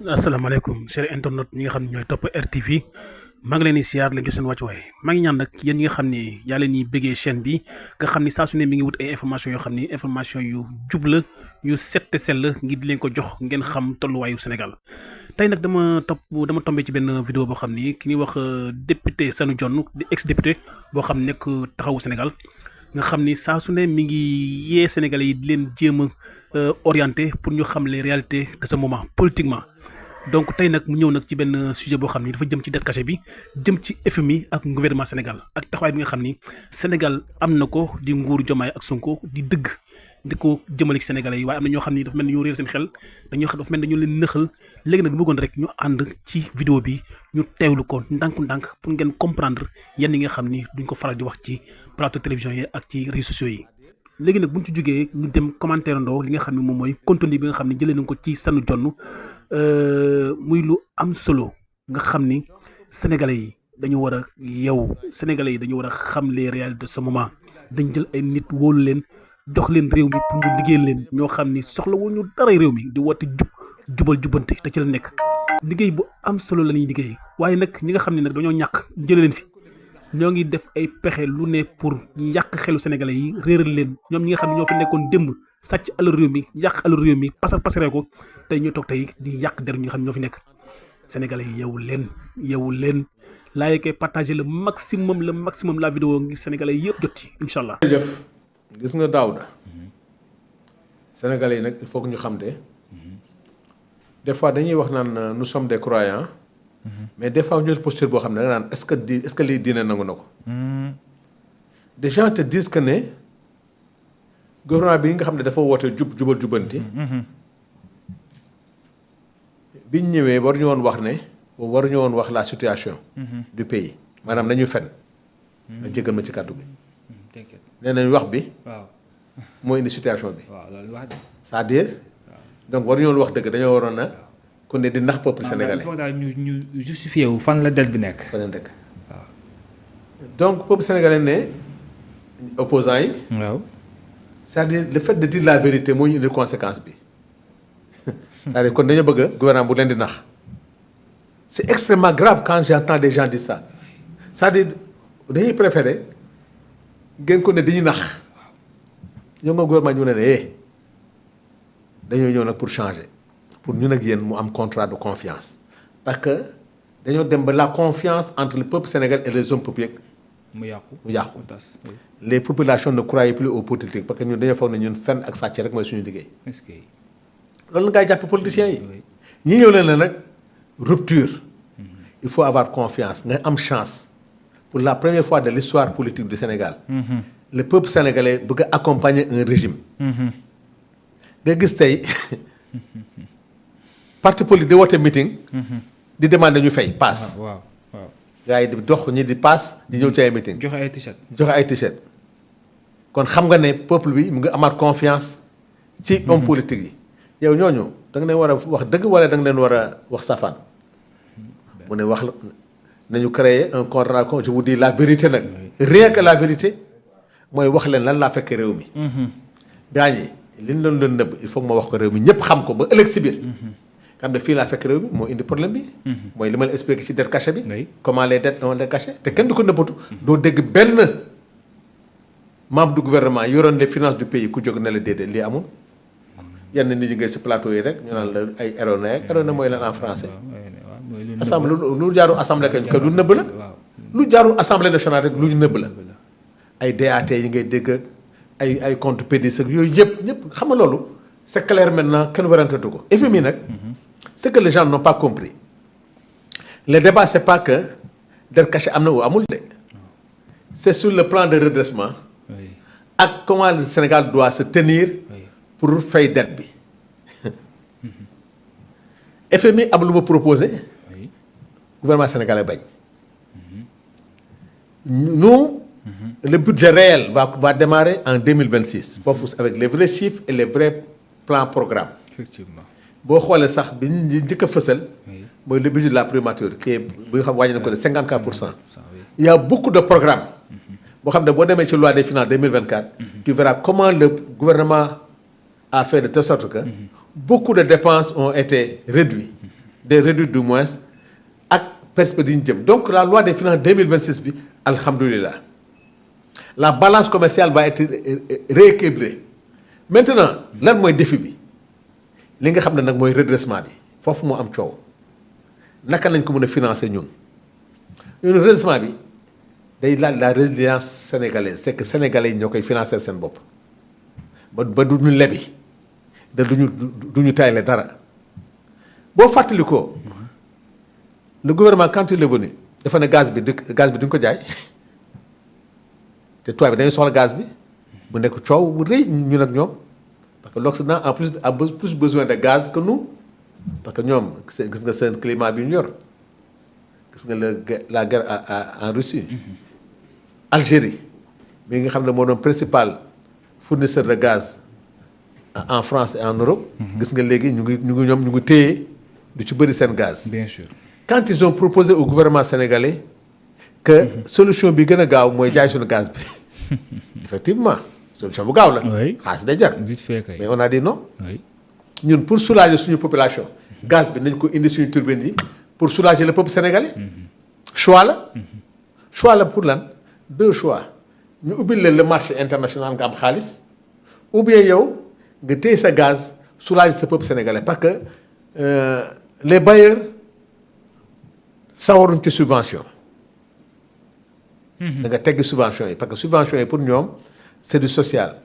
asalaamaaleykum chers internet ñi nga xam ne ñooy topp RTV maa ngi leen di siyaar leen ci seen wàccuwaay maa ngi ñaan nag yéen ñi nga xam ne yaa leen ñuy bëggee chaîne bi nga xam ni saa su ne mi ngi wut ay information yoo xam ni information yu jub la yu set te sell ngir di leen ko jox ngeen xam tolluwaayu Sénégal tey nag dama tombé ci benn vidéo boo xam ni ki ñuy wax député Sanu Dione di ex député boo xam nekk taxawu Sénégal nga xam ni saa su ne mi ngi yee Sénégalais yi di leen jéem a orienté pour ñu xam les réalités de ce moment politiquement. Donc tey nag mu ñëw nag ci benn sujet boo xam ni dafa jëm ci dette cachée bi jëm ci FMI ak gouvernement Sénégal ak taxawaay bi nga xam ni Sénégal am na ko di nguuru Diomaye ak Sonko di dëgg di ko jëmale ci Sénégalais yi waaye am na ñoo xam ni dafa mel ni ñoo réer seen xel dafa mel ni dañoo leen nëxal léegi nag bëggoon rek ñu ànd ci vidéo bi ñu teewlu ko ndànk-ndànk pour ngeen comprendre yenn yi nga xam ni duñ ko faral di wax ci plateau télévision yi ak ci réseaux sociaux yi. léegi nag bu ñu ci jógee ñu dem commentaire ndoo li nga xam ne moom mooy contenu bi nga xam ne jëlee nañ ko ci Sanu Dione muy lu am solo nga xam ni sénégalais yi dañu war a yeewu sénégalais yi dañu war a xam les réalités de ce moment dañ jël ay nit wóolu leen jox leen réew mi pour ñu liggéeyal leen ñoo xam ni soxla wu ñu dara réew mi di woote jubal jubbante te ci la nekk liggéey bu am solo la ñuy liggéey waaye nag ñi nga xam ne nag dañoo ñàkk jëlee leen fi. ñoo ngi def ay pexe lu ne pour yàq xelu sénégalais yi réeral leen ñoom ñi nga xam ne ñoo fi nekkoon démb sàcc alal réew mi yàq alal réew mi pasaree ko tey ñu toog tey di yàq der ñi nga xam ne ñoo fi nekk sénégalais yi yeewu leen like partager le maximum la vidéo ngir sénégalais yi yëpp jot ci incha allah. jërëjëf gis nga Daouda sénégalais yi nag il faut que ñu xam de des fois dañuy wax naan nous sommes des croyants. mais des fois ñu jël posture boo xam ne da nga naan est-ce que lii diine nangu na ko. des gens te disent que ne gouvernement bi nga xam ne dafa woote jubal jubanti. biñ ñëwee waruñu woon wax la situation. du pays maanaam nañu fen. nga jégal ma ci kàddu gi. nee nañ wax bi. waaw moo indi situation bi. waaw loolu wax c'est-à-dire. donc waruñu woon wax dëgg dañoo waroon a. kon ne di nax peuple sénégalais. il faut daal ñu justifié wu fan la dette bi nekk. fan la nekk waaw. donc peuple sénégalais ne opposants yi. waaw c'est-à-dire le fait de dire la vérité moo ñu indi conséquence bi c'est-à-dire kon dañoo bëgg a gouvernement bu leen di nax c'est extrêmement grave quand j'entends des gens dire ça c'est-à-dire dañuy préférer ngeen ko ne dañuy nax ñoo nga gouvernement ñu ne dañoo ñëw nag pour changer. pour ñun ak yéen mu am contrat de confiance parce que dañoo dem ba la confiance entre le peuple sénégalais et les hommes politiques mu yàqu les populations ne croyaient plus aux politiques parce que ñun dañoo foog ne ñun fenn ak sàcc rek mooy suñu liggéey. est-ce que loolu la ngay jàppe politiciens yi. ñi ñëw leen nag rupture. il faut avoir confiance nga am chance pour la première fois de l'histoire politique du Sénégal. le peuple sénégalais bëgg a accompagner un régime. nga gis tey. parti politique di woote meeting. di demander ñu fay paas. waaw waaw. gars yi di dox ñi di paas di ñëw ci ay meeting. joxe ay t-shirt. kon xam nga ne peuple bi mu ngi amaat confiance. ci homme politique yi. yow ñooñu da nga leen war a wax dëgg wala da nga leen war a wax safaan. mu ne wax la nañu créer un contrat je vous dis la vérité nag. rien que la vérité mooy wax leen lan laa fekkee réew mi. gars ñi li ñu doon nëbb il faut que ma wax ko réew mi ñëpp xam ko ba ëllëg si biir. xam ne fii laa fekk réew mi moo indi problème bi. mooy li ma la expliqué ci dette cachée bi. comment les dettes ont été cachées te kenn du ko nëbbatu. doo dégg benn membre du gouvernement yoroon les finances du pays ku jóg ne la déedéet lii amul. yenn nit ñi ngay si plateau yi rek ñu naan la ay erroné ak erroné mooy lan en français. assemblée lu jaarul assemblée kañ que lu nëbb la. lu jaarul assemblée nationale rek lu ñu nëbb la. ay DAT yi ngay dégg ay compte PDS ak yooyu yëpp ñëpp xam nga loolu c'est clair maintenant kenn warantatu ko FMI nag. ce que les gens n'ont pas compris le débat c'est pas que dette cachée am na ou amul de c'est sur le plan de redressement ak comment le Sénégal doit se tenir pour fay dette bi FMI am lu ma proposé gouvernement sénégalais bañ nous le budget réel va démarrer en 2026 foofu avec les vrais chiffres et les vrais plans programmes effectivement boo xoolee sax bi ñu njëkk a fësal. mooy le budget de la primature kii bu ñu xam wàññi na ko de 54%. il y a beaucoup de programmes. boo xam ne boo demee ci loi des finances 2024. tu verras comment le gouvernement a fait de telle sorte que. beaucoup de dépenses ont été réduites. de réduire du moins ak perspective ñu jëm donc la loi des finances 2026 bi alhamdulilah la balance commerciale va être rééquilibrée maintenant lan mooy défi bi li nga xam ne nag mooy redressement bi foofu moo am coow naka lañ ko mën a financer ñun redressement bi day laaj la résilience sénégalaise c'est que sénégalais yi ñoo koy financer seen bopp ba du ñu lebi da du ñu tayle dara boo fàttali ko le gouvernement quand il est venu dafa ne gaz bi duñ ko jaay te tubaab bi dañuy soxla gaz bi mu nekk coow bu rëy ñun ak ñoom parce que l'Occident en plus a plus besoin de gaz que nous parce que ñoom gis nga seen climat bi ñu yor gis nga la guerre en Russie Algérie mi nga xam ne moo doon principal fournisseur de gaz en France et en Europe. gis nga léegi ñu ngi téye du ci bëri seen gaz. bien sûr quand ils ont proposé au gouvernement sénégalais que solution bi gën a gaaw mooy jaay suñu gaz bi effectivement solution bu gaaw la. oui xaalis day jar. mais on a dit non. ñun pour soulager suñu population. gaz bi nañ ko indi suñu turbine yi pour soulager le peuple sénégalais. choix la pour lan. deux choix ñu ubbil leen le marché international nga am xaalis ou bien yow nga téye sa gaz soulager sa peuple sénégalais parce que les bailleurs sawaruñ ci subvention. da nga teggi subvention yi parce que subvention yi pour ñoom c'est du social.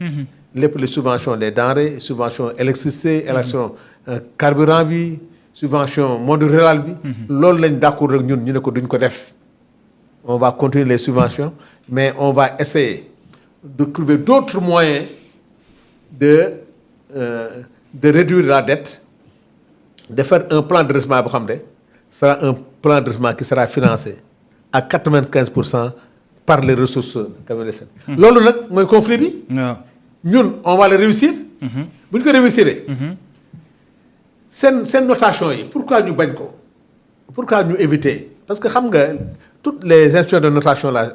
lépp les subventions des denrées subvention électricité élection carburant bi subvention monde rural bi. loolu lañ d'accord rek ñun ñu ne ko duñ ko def. on va continuer les subventions mais on va essayer de trouver d'autres moyens de réduire la dette de faire un plan de redressement boo xam ne sera un plan de redressement qui sera financé à 95% par les ressources canadiennes. loolu nag mooy conflit bi. ñun on va le réussir. bu ñu ko réussir. seen notation yi pourquoi ñu bañ ko pourquoi ñu éviter parce que xam nga. toutes les institutions de notation là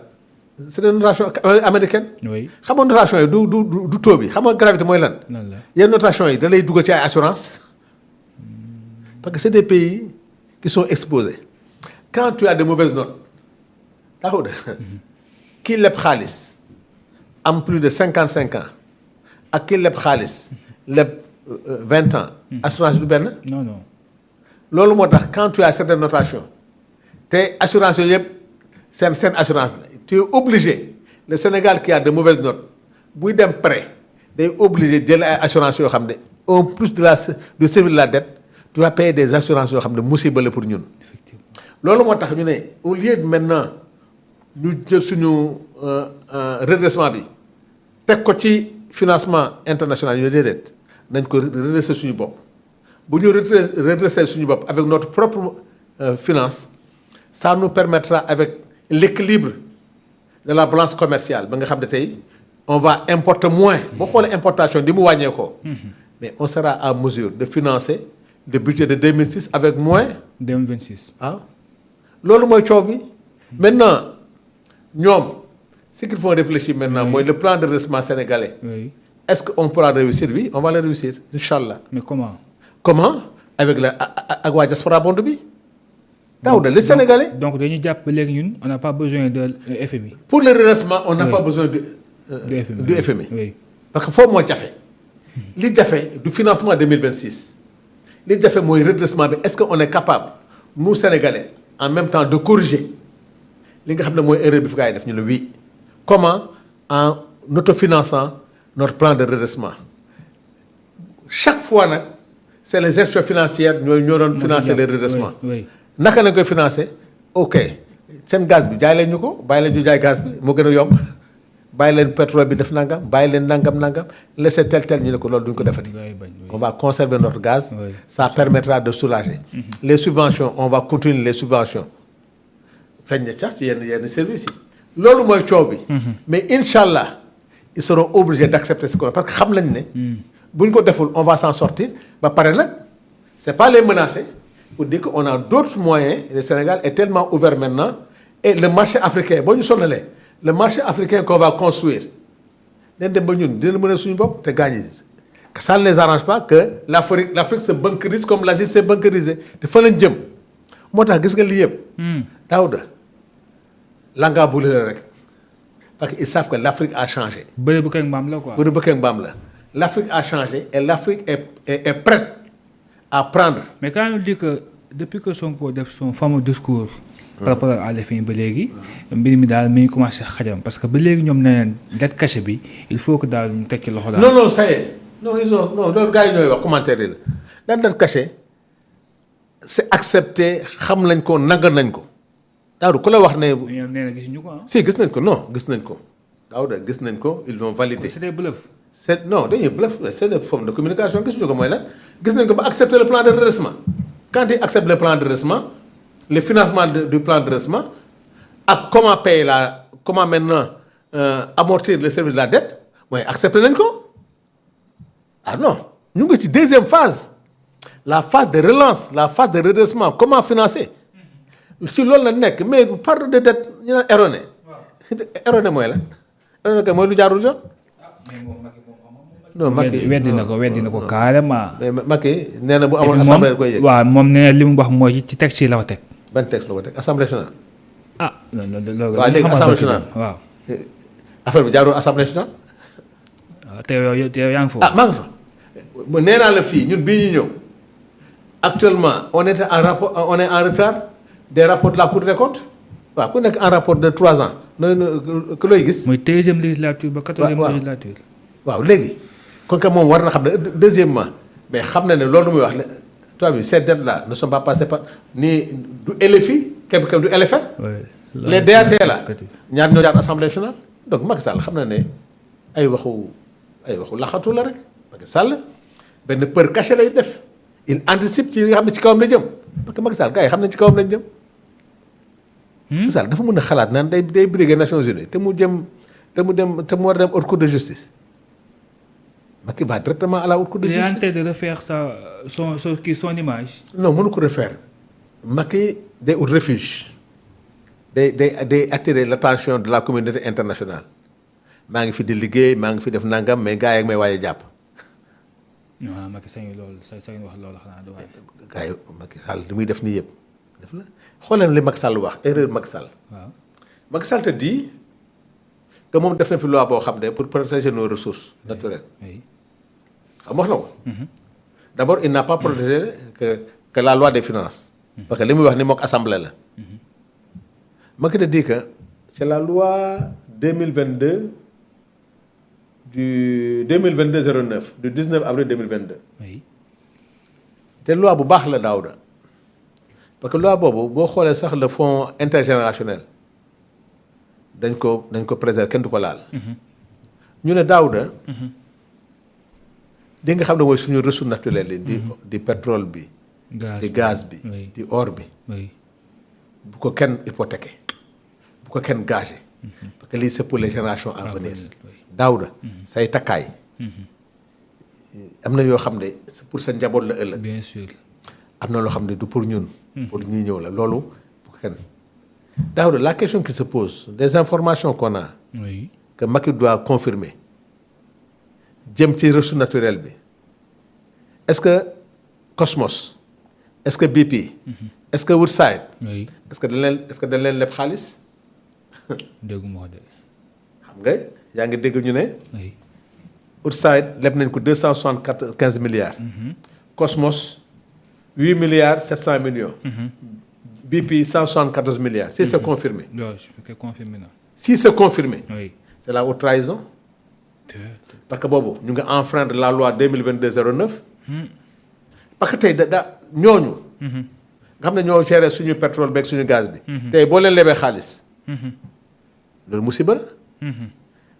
c'est des notations américaines. oui xam nga notation yi du taux bi xam nga gravité mooy lan. yenn notation yi da lay dugal ci ay assurance parce que c'est des pays qui sont exposés quand tu as de mauvaises notes taxaw de kii leb xaalis am plus de 55 ans ak kii leb xaalis leb 20 ans. assurance du benn. non. loolu moo tax quand tu as certaines notations te assurance yooyu yëpp. seen assurance la tu es obligé le Sénégal qui a de mauvaises notes buy dem prêt day obligé jël ay assurance yoo xam ne en plus de servir de la dette tu vas payer des assurances yoo xam ne musiba la pour ñun. loolu moo tax ñu ne au lieu de maintenant ñu jël suñu redressement bi teg ko ci financement international ñu déedéet nañ ko redresser suñu bopp bu ñu redresser suñu bopp avec notre propre finance ça nous permettra avec l'équilibre de la balance commerciale ba nga xam ne tey on va importer moins boo xoolee importation di mu wàññeekoo. mais on sera à mesure de financer le budget de 2006 avec moins. 2026 ah loolu mooy coow bi. maintenant ñoom ce qu'il faut réfléchir maintenant mooy le plan de redressement sénégalais. oui est-ce que on pourra réussir oui on va le réussir inchallah. mais comment avec ak waa diaspora bond bi. Daouda les Sénégalais. donc dañuy jàpp léegi ñun on n'a pas besoin de FMI. pour le redressement on n'a pas besoin du FMI. oui parce que foofu moo jafe. li jafe du financement 2026. li jafe mooy redressement bi est-ce que on est capable nous Sénégalais en même temps de corriger li nga xam ne mooy erreur bi fi gars yi def ñu ne oui. comment en autofinançant notre plan de redressement chaque fois nag c'est les institutions financières ñoo doon financer les redressements. naka lañ koy financer ok seen gaz bi jaay leen ñu ko bàyyi leen ñu jaay gaz bi moo gën a yomb bàyyi leen pétrole bi def nangam bàyyi leen nangam laisser tel ñu ne ko loolu duñ ko defati. on va conserver notre gaz. ça permettra de soulager. les subventions on va continuer les subventions. feeñ na sax ci yenn services yi. loolu mooy coow bi. mais incha allah ils seront obligés d'accepter ce qu'on parce que xam nañ ne. buñ ko deful on va s'en sortir ba pare nag c'est pas les menacer. pour dire qu'on a d'autres moyens le Sénégal est tellement ouvert maintenant et le marché africain boo ñu sonalee le marché africain qu'on va construire dañ dem ba ñun dina mën a suñu bopp te gaañ ça ne les arrange pas que l'Afrique se bunkérise comme l'Asie s'est bunkérisée te fa lañ jëm moo tax gis nga lii yëpp. Daouda langa bu la rek parce qu'ils savent que l'Afrique a changé. bëri bu kër mbaam la quoi. bëri bu kër mbaam la l'Afrique a changé et l'Afrique est prête à prendre. mais quand on dit que depuis que Sonko def son fameux discours. par rapport à l'FMI ba léegi. mbir mi daal mi ngi commencé xajam parce que ba léegi ñoom nee nañ dette cachée bi il faut que daal ñu tekki loxo daal. non ça y est non loolu gars yi ñooy wax commentaire yi la dette cachée c'est accepté xam nañ ko nangal nañ ko Daouda ku la wax ne. ñoom nee na gisuñu ko ah. si gis nañ ko non gis nañ ko Daouda gis nañ ko ils l'ont validé. c'est des bluffs. non dañuy bluff c'est une forme de communication gisuñu ko mooy lan gis nañ ko ba accepter le plan de redressement quand ils acceptent le plan de redressement le financement du plan de redressement ak comment payer comment maintenant amortir le service de la dette mooy accepter nañ ko ah non ñu ngi ci deuxième phase la phase de relance la phase de redressement comment financer si loolu la nekk mais part de dette ñu naan erroné erroné mooy la erroné kay mooy lu jaarul yoon. non Macky weddi na ko carrément. mais Macky nee na bu amoon assemblée da koy yëg. waaw moom nee na li mu wax mooy ci texte yi la ko teg. ban texte la ko teg assemblée nationale. loolu. waaw léegi assemblée nationale waaw. affaire bi jaarul assemblée nationale. waaw te yow yaa ngi foofu. maa ngi fa nee naa la fii ñun bii ñu ñëw actuellement on est en retard des rapports de la Cour des comptes waaw ku nekk en rapport de 3 ans nooy ku looy gis. mooy 13e législature ba 14e législature. waaw léegi kon que moom war na xam ne deuxièmement mais xam na ne loolu muy wax tu as vu ces dettes là ne sont pas passées par ni du LFI képp du LFR. les DAT là ñaar ñoo jaar assemblée nationale donc Macky Sall xam na ne ay waxu laxatu la rek Macky Sall benn peur caché lay def il anticipe ci nga xam ne ci kawam la jëm parce que Macky Sall gars yi xam ne ci kawam lañ jëm. Macky Sall dafa mën a xalaat naan day briguer Nations Unies te mu war a dem haute cour de justice. Macky va directement à la haute cour de justice. Il est en train de refaire son image. non mënu ko refaire Macky day ut refuge day attirer l'attention de la communauté internationale maa ngi fi di liggéey maa ngi fi def nangam mais gars yi ak may waaye jàpp. waaw Macky sañu loolu sañu wax loolu xanaa du waay. gars yi Macky Sall li muy def nii yëpp def la xoolal li Macky Sall wax erreur Macky Sall. waaw Macky Sall te dit que moom def na fi loi boo xam ne pour protéger nos ressources naturelles. oui. xam wax na ko. d'abord il n'a pas protégé que la loi des finances. parce que li muy wax ni mook assemblée la. Macky te dit que c'est la loi 2022 du 2022-09 du 19 avril 2022. oui. te loi bu baax la Daouda parce que loi boobu boo xoolee sax le fonds intergénérationnel dañ ko préserver kenn du ko laal. ñu ne Daouda. di nga xam ne mooy suñu ressources naturelles yi. di pétrole bi. di gaz bi. di or bi. bu ko kenn hypothéqué bu ko kenn gagé. parce que lii c'est pour les générations à venir. Daouda say takkaay. am na yoo xam ne c'est pour sa njaboot la ëllëg. bien sûr. am na loo xam ne du pour ñun. pour ñuy ñëw la loolu bu ko kenn. Daouda la question qui se pose des informations qu'on a. oui. que Macky doit confirmer. jëm ci ressource naturelle bi est-ce que Cosmos est-ce que BP. est-ce que Woodside. oui. est-ce que dañ leen leb xaalis. dégguma ko de. xam nga yaa ngi dégg ñu ne. oui. Woodside leb nañ ko 275 milliards. Cosmos 8 milliards 700 millions. BP 174 milliards. si c'est confirmé. waaw c'est confirmé na. si c'est confirmé. oui. c'est la haute trahison. parce que boobu ñu ngi enfreindre la loi 2022-09. parce que tey ñooñu. nga xam ne ñoo gérer suñu pétrole beeg suñu gaz bi. tey boo leen lebee xaalis. loolu musiba la.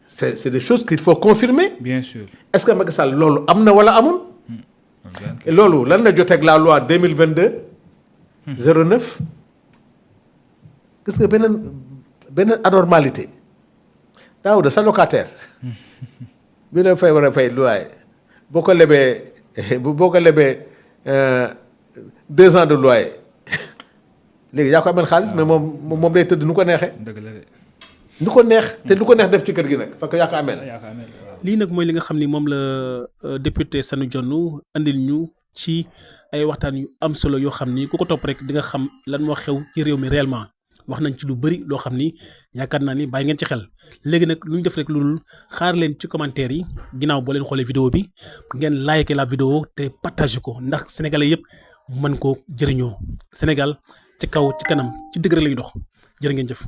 c'est des choses qu'il faut confirmer. bien sûr. est-ce que Macky Sall loolu am na wala amul. loolu lan la jotee ak la loi 2022-09. gis nga beneen anormalité. Daouda sa locataire. bi ne fay war a fay loyer boo ko lebee 2 ans de loyer léegi yaa ko amel xaalis mais moom day tëdd nu ko neexee. dëgg la de. nu ko neex te lu ko neex def ci kër gi nag parce que yaa ko amel. lii nag mooy li nga xam ni moom la député Sanu Dione andil ñu ci ay waxtaan yu am solo yoo xam ni ku ko topp rek di nga xam lan moo xew ci réew mi réellement wax nañ ci lu bëri loo xam ni yaakaar naa ni bàyyi ngeen ci xel léegi nag lu ñu def rek lu dul xaar leen ci commentaire yi ginnaaw boo leen xoolee vidéo bi ngeen like la vidéo te partage ko ndax sénégalais yëpp mën ko jëriñoo Sénégal ci kaw ci kanam ci dëgg rek la ñu dox jërë ngeen jëf.